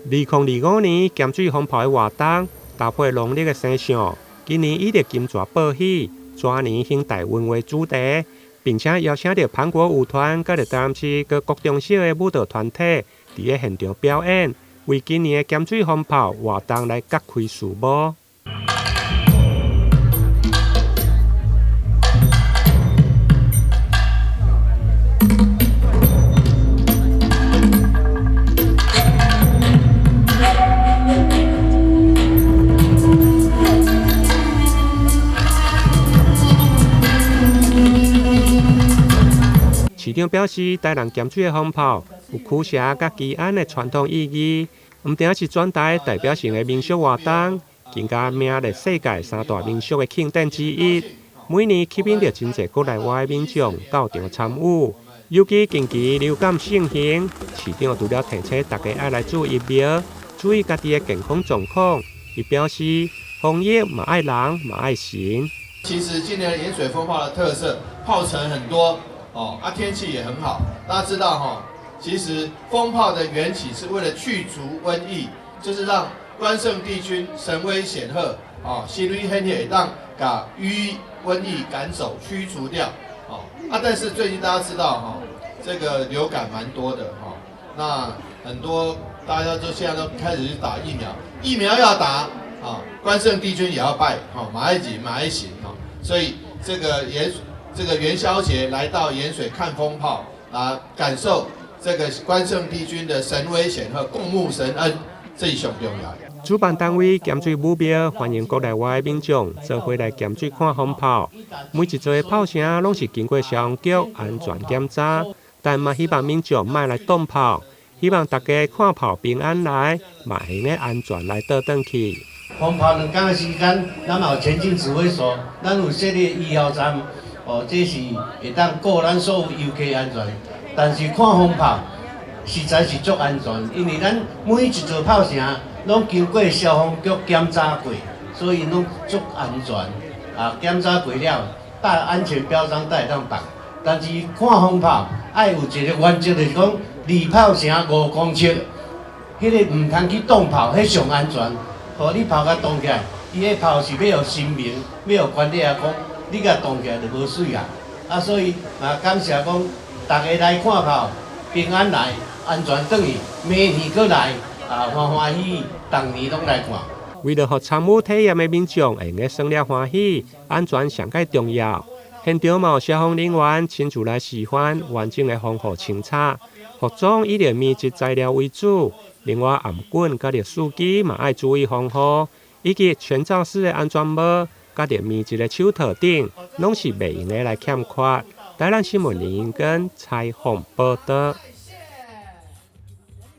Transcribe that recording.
2025年鹹水風炮的活動搭配農曆的生肖，今年以著金蛇報喜，蛇年興大運為主題，並且邀請著盤果舞團，佮著台南市各國中小的舞蹈團體佇咧現場表演，為今年的鹹水風炮活動來揭開序幕。市長表示，台南鹹水的風炮有驅邪佮祈安的傳統意義，毋單是全台代表性的民俗活動，更加名列世界三大民俗的慶典之一。每年吸引著真濟國內外的民眾到場參與。尤其近期流感盛行，市長除了提醒大家愛來注疫苗，注意家己的健康狀況，伊表示防疫嘛愛人嘛愛神。其實今年鹽水蜂炮的特色，炮城很多。哦，啊，天氣也很好。大家知道哈，其實蜂炮的緣起是為了去除瘟疫，就是讓關聖帝君神威顯赫，哦，神威顯赫，讓把瘟瘟疫趕走、驅除掉。哦，啊，但是最近大家知道哈，這個流感蠻多的哈，那很多大家都現在都開始去打疫苗，疫苗要打啊，關聖帝君也要拜，哈，嘛愛神嘛愛神，哈，所以這個鹽。這個元宵節來到鹽水看蜂炮啊，感受這個關聖帝君的神威顯赫、共沐神恩，這是上重要的。主辦單位鹹水武廟歡迎國內外的民眾做伙來鹹水看蜂炮。每一座的炮城攏是經過消防局安全檢查，但嘛希望民眾莫來擋炮，希望大家看炮平安來，嘛會用得安全來倒轉去。蜂炮2工的時間，咱嘛有前進指揮所，咱有設立醫療站。哦，這是會當顧咱所有遊客安全，但是看蜂炮實在是足安全，因為咱每一座炮城攏經過消防局檢查過，所以攏足安全。啊，檢查過了，戴安全標章才會當放。但是看蜂炮愛有一個原則，就是講離炮城5公尺，彼個毋通去擋炮，彼上安全。予你炮共擋起來，伊彼炮是欲予神明，欲予關帝阿公。你共擋起來就無媠啊！啊，所以嘛感謝講，大家來看炮，平安來，安全轉去，明年閣來，啊，歡歡喜喜，逐年攏來看。為了予參與體驗的民眾會用得耍了歡喜，安全上蓋重要。現場嘛有消防人員親自來示範完整的防護清查，服裝以著棉質材料為主，另外頷頸佮著手機嘛愛注意防護，以及全罩式的安全帽。佮著棉質的手套等，攏是袂用得來欠缺。台南新聞林英根採訪報導。